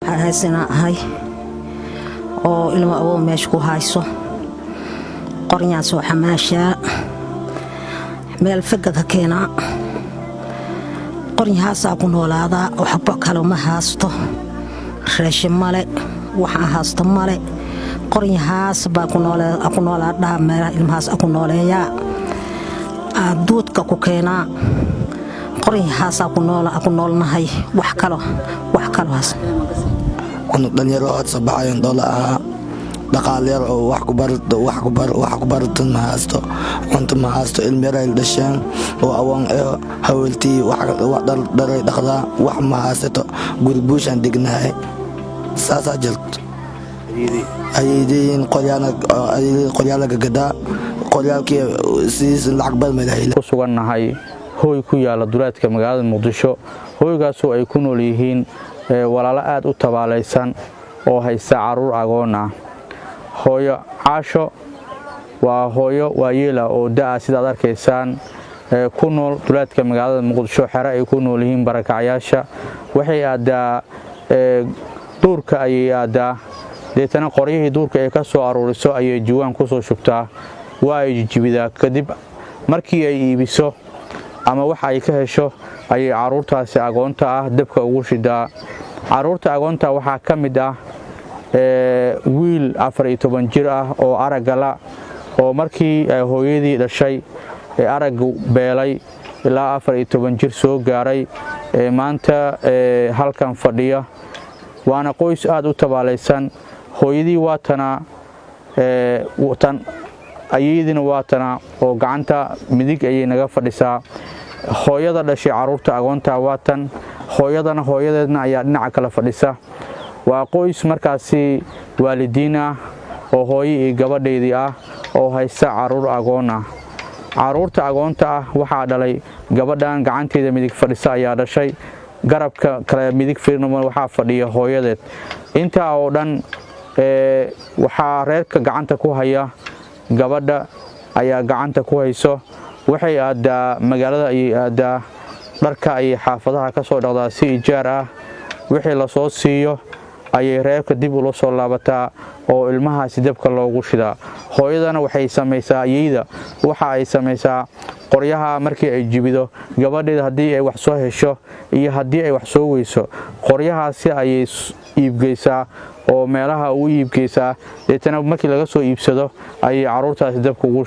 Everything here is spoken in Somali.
Waxa haysanaa ahay oo ilmo awow meesha ku hayso. Qornyaan soo xamaashaa, meel fega ka keenaa, qornyahaasaa ku noolaadaa. Waxba kale ma haasto, raashin male, waxaan haasto male. Qornyahaas baa ku noolaadhaha, meelaha ilmahaas ku nooleeyaa, duudka ku keenaa. Qornyahaasaa ku noolnahay, wax kalo wax kalo haas. Cunug dhalinyaro had soo baxayan dhoola ahaa, dhaqaal yar oo wax ku baratan ma haysto, cunto ma haysto. Ilmo yar ay dhasheen oo awoon eho. Haweltii wax dharay dhaqdaa, wax ma haysato. Guri buushaan degnahay, saasaa jirto. Ayeydeen qoryaala gagadaa, qoryaalkii sidiis lacag badan ma. Ku sugannahay hooy ku yaala duleedka magaalada Muqdisho, hooygaasoo ay ku nool yihiin walaalo aad u tabaalaysan oo haysta carruur agoon ah. Hooyo Caasho waa hooyo waayeela oo da'a, sidaad arkaysaan, ku nool duleedka magaalada Muqdisho, xere ay ku nool yihiin barakacyaasha. Waxay aaddaa duurka ayay aaddaa, deetana qoryihii duurka ay ka soo aruuriso ayay juwaan ku soo shubtaa, waa ay jijibidaa. Kadib markii ay iibiso ama wax ay ka hesho, ayay carruurtaasi agoonta ah dabka ugu shidaa. Carruurta agoonta waxaa ka mid ah wiil 14 jir ah oo aragga la, oo markii hooyadii dhashay ee araggu beelay ilaa 14 jir soo gaaray, ee maanta halkan fadhiya. Waana qoys aad u tabaalaysan. Hooyadii waatana, tan ayeydina waatana oo gacanta midig ayay naga fadhisaa. Hooyada dhashay carruurta agoonta waatan, hooyadana hooyadeedna ayaa dhinaca kale fadhisa. Waa qoys markaasi waalidiin ah oo hooyo iyo gabadheydii ah oo haysta carruur agoon ah. Carruurta agoonta ah waxaa dhalay gabadhan gacanteeda midig fadhisa ayaa dhashay. Garabka kale midig fiirnama waxaa fadhiya hooyadeed. Intaa oo dhan waxaa reerka gacanta ku haya gabadha ayaa gacanta ku hayso. Waxay aaddaa magaalada ayay aaddaa, dharka ayay xaafadaha ka soo dhaqdaa si ijaar ah. Wixii lasoo siiyo ayay reerka dib ula soo laabataa oo ilmahaasi dabka loogu shidaa. Hooyadana waxay samaysaa, ayeyda waxa ay samaysaa, qoryaha markii ay jibido, gabadheeda haddii ay wax soo hesho iyo haddii ay wax soo weyso, qoryahaasi ayay iibgeysaa oo meelaha u iibgeysaa. Deetana markii laga soo iibsado ayay carruurtaasi dabka ugu